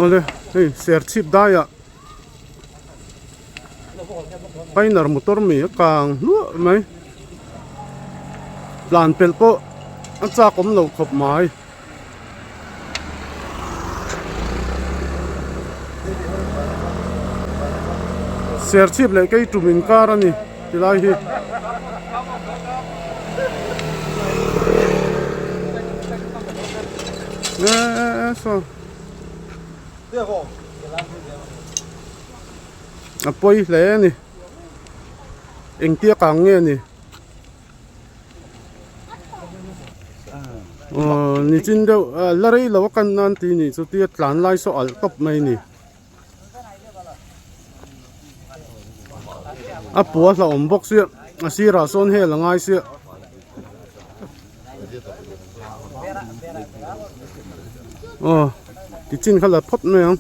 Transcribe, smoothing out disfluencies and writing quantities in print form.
Awle hei serchhip daiah pioneer motor mei a kang hluah mai tlan pelh pawh a chak awm lo khawp mai. Serchhip leh kei tum inkar a ni tilai hi. Eee saw. A pawi hle a ni engtia kang nge ni aw nichin deuh la rei lo a kan nan tih nih chu tia tlan lai saw alh tawp mai a ni a pua hlauhawm bawk sia a sirah sawn hel a ngai sia. Aw tichin kha la phawt mai ang.